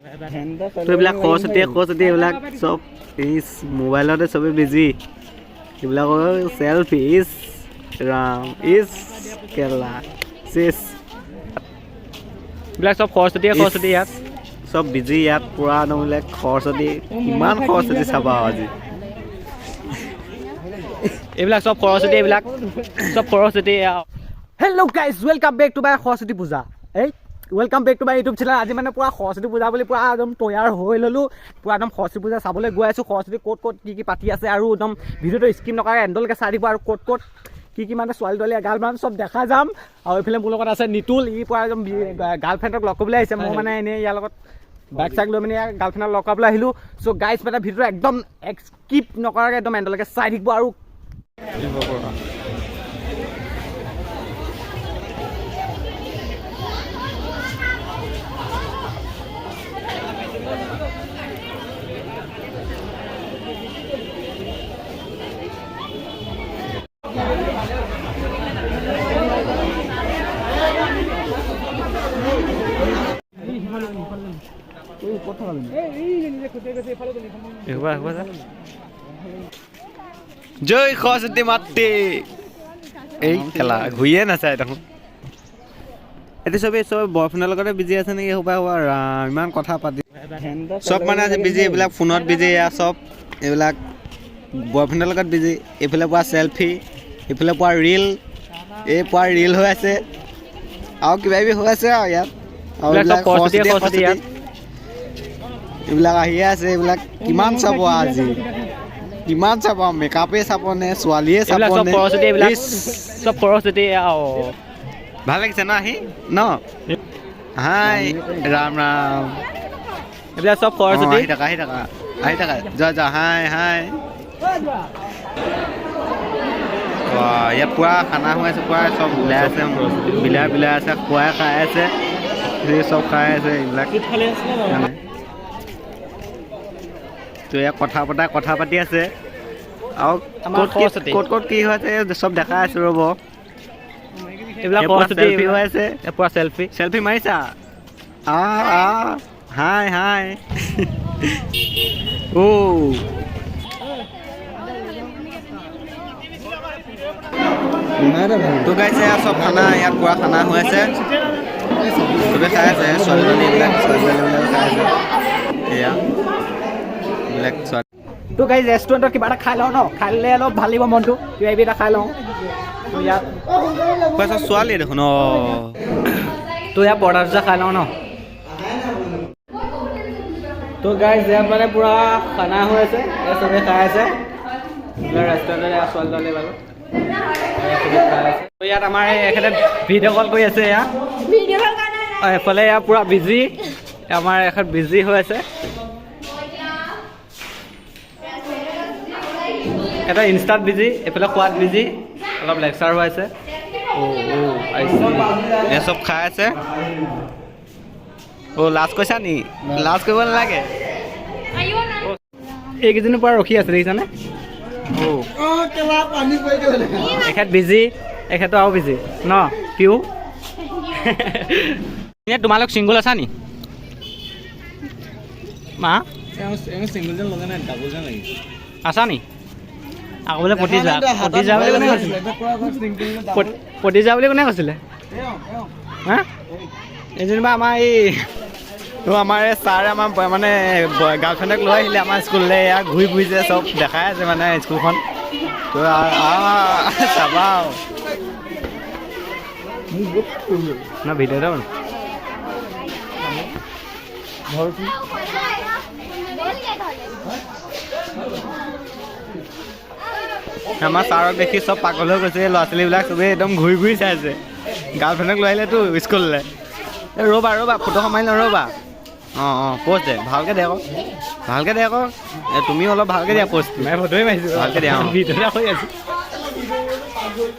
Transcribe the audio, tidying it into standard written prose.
তো এইবিলাক সৰস্বতীয়ে সৰস্বতী, এইবিলাক চব ইচ মোবাইলতে চবেই বিজি। এইবিলাকৰ চেলফি, ইচ ৰাম ইচ কেলা চেচ। এইবিলাক চব সৰস্বতীয়ে সৰস্বতী ইয়াত। চব বিজি ইয়াত পুৰা একদম। এইবিলাক সৰস্বতী, কিমান সৰস্বতী চাবা আৰু আজি। এইবিলাক চব সৰস্বতী, এইবিলাক চব Saraswati. Hello guys, welcome back to my Saraswati Puja, এই welcome back to my YouTube channel. আজি মানে পূৰা সৰস্বতী পূজা বুলি পূৰা একদম তৈয়াৰ হৈ ল'লোঁ। পূৰা একদম সৰস্বতী পূজা চাবলৈ গৈ আছোঁ। সৰস্বতী ক'ত ক'ত কি কি পাতি আছে আৰু একদম ভিডিঅ'টো স্কিপ নকৰাকৈ এণ্ডলৈকে চাই দিব। আৰু ক'ত ক'ত কি কি মানে ছোৱালী তোৱালী এগালমান চব দেখা যাম। আৰু এইফালে মোৰ লগত আছে নিতুল, ই পূৰা একদম গাৰ্লফ্ৰেণ্ডক লগ কৰিবলৈ আহিছে। মই মানে এনেই ইয়াৰ লগত বাইক চাইক লৈ মানে ইয়াৰ গাৰ্লফ্ৰেণ্ডক লগ কৰাবলৈ আহিলোঁ। চ' গাইজ, মানে ভিডিঅ'টো একদম স্কিপ নকৰাকৈ একদম এণ্ডলৈকে চাই থাকিব। আৰু এসোপা এসোপা যা। জয় সৰস্বতী মাতৃ। এই খেলা ঘূৰিয়ে নাচায় দেখোন। এইটো চবেই চব বয়ফ্ৰেণ্ডৰ লগতে বিজি আছে নেকি? সোপা সোপা ৰাম, ইমান কথা পাতি চব মানে আজি বিজি। এইবিলাক ফোনত বিজি, এয়া চব এইবিলাক বয়ফ্ৰেণ্ডৰ লগত বিজি। এইফালে পোৱা চেলফি, এইফালে পোৱা ৰিল, এই পোৱা ৰিল হৈ আছে আৰু কিবা কিবি হৈ আছে। আৰু ইয়াত আৰু এইবিলাক চব এইবিলাক সৰস্বতীয়ে সৰস্বতীয়ে সৰস্বতী ইয়াত। সৰস্বতী। এইবিলাক আহিয়ে আছে। এইবিলাক কিমান চাব আজি, কিমান চাব? মেকআপে চাব নে ছোৱালীয়ে চাব এইবিলাক চব নে? সৰস্বতী, এইবিলাক ইচ, চব সৰস্বতী আৰু। ভাল লাগিছে ন আহি ন? হাই, ৰাম ৰাম। এইবিলাক চব অ, সৰস্বতী। আহি থাকা, আহি থাকা, আহি থাকা, যোৱা যোৱা। হাই হাই। বাহ, ইয়াত পুৰা খানা হৈ আছে, পুৰা চব ওলাই আছে, বিলাই বিলাই আছে, খুৱাই খাই আছে, সেই চব খাই আছে এইবিলাক মানে। তো ইয়াত কথা পাতি আছে আৰু আমাৰ ক'ত কি সৰস্বতী। ক'ত ক'ত কি হৈ আছে চব দেখাই আছো, ৰ'ব। এইবিলাক এই পুৰা সৰস্বতী। চেলফি হৈ আছে। এই পুৰা চেলফি। চেলফি মাৰিছা? আ আ, হাই হাই। ও তো গাইছে, চব খানা ইয়াত পুৰা খানা হৈ আছে, চবে খাই আছে। ছোৱালীজনী, এইবিলাক ছোৱালী ছোৱালীবিলাক খাই আছে। এয়া এইবিলাক ছোৱালী। তো গাইজ, ৰেষ্টুৰেণ্টত কিবা এটা খাই লওঁ ন? খাই ল'লে অলপ ভাল লাগিব মনটো। কিবা কিবি এটা খাই লওঁ। তো ইয়াত পুৰা চব ছোৱালী দেখোন অ। তো ইয়াত পৰঠা চৰঠা খাই লওঁ ন? তো গাইজ, ইয়াত মানে পূৰা খানা হৈ আছে, ইয়াত চবে খাই আছে। ৰেষ্টুৰেণ্টত ইয়াত ছোৱালী তোৱালী বাৰু ইয়াত চবে খাই আছে। তো ইয়াত আমাৰ এই এখেতে ভিডিঅ' কল কৰি আছে এয়া। আৰু এফালে ইয়াত পূৰা বিজি, আমাৰ এখেত বিজি হৈ আছে। এটা ইনষ্টাত বিজি, এইফালে খোৱাত বিজি, অলপ লেকচাৰ হৈ আছে। অ' অ' আহিছে। এয়া চব খাই আছে। অ' লাজ কৈছা নি? লাজ কৰিব নালাগে। এইকেইজনীৰ পৰা ৰখি আছে, দেখিছানে? অ' এখেত বিজি, এখেতো আৰু বিজি ন পিউ। এনে তোমালোক চিংগল আছা নি মা? আছা নি? আকৌ বোলে পতি যোৱা, পতি যোৱা বুলি কোনে কৈছিলে? পতি যোৱা বুলি কোনে কৈছিলে? হা, এই যেনিবা আমাৰ এই তো আমাৰ এই ছাৰে আমাৰ মানে গাৰ্লফ্ৰেণ্ডক লৈ আহিলে আমাৰ স্কুললৈ। এয়া ঘূৰি ফুৰিছে, চব দেখাই আছে মানে স্কুলখন। তো চাবা আৰু। না, ভিডিঅ' এটা বনা। আমাৰ ছাৰক দেখি চব পাগল হৈ গৈছে। ল'ৰা ছোৱালীবিলাক চবেই একদম ঘূৰি ঘূৰি চাইছে। গাৰ্লফ্ৰেণ্ডক লৈ আহিলেতো স্কুললৈ। এই ৰ'বা ৰ'বা, ফটো মাৰি লওঁ ৰ'বা। অঁ অঁ, প'ষ্ট দে, ভালকৈ দে আকৌ, ভালকৈ দে আকৌ। এই তুমিও অলপ ভালকৈ দিয়া প'ষ্টটো। মই ফটোৱে মাৰিছোঁ। ভালকৈ দিয়া, অঁ। ভিডিঅ' এটা কৰি আছোঁ।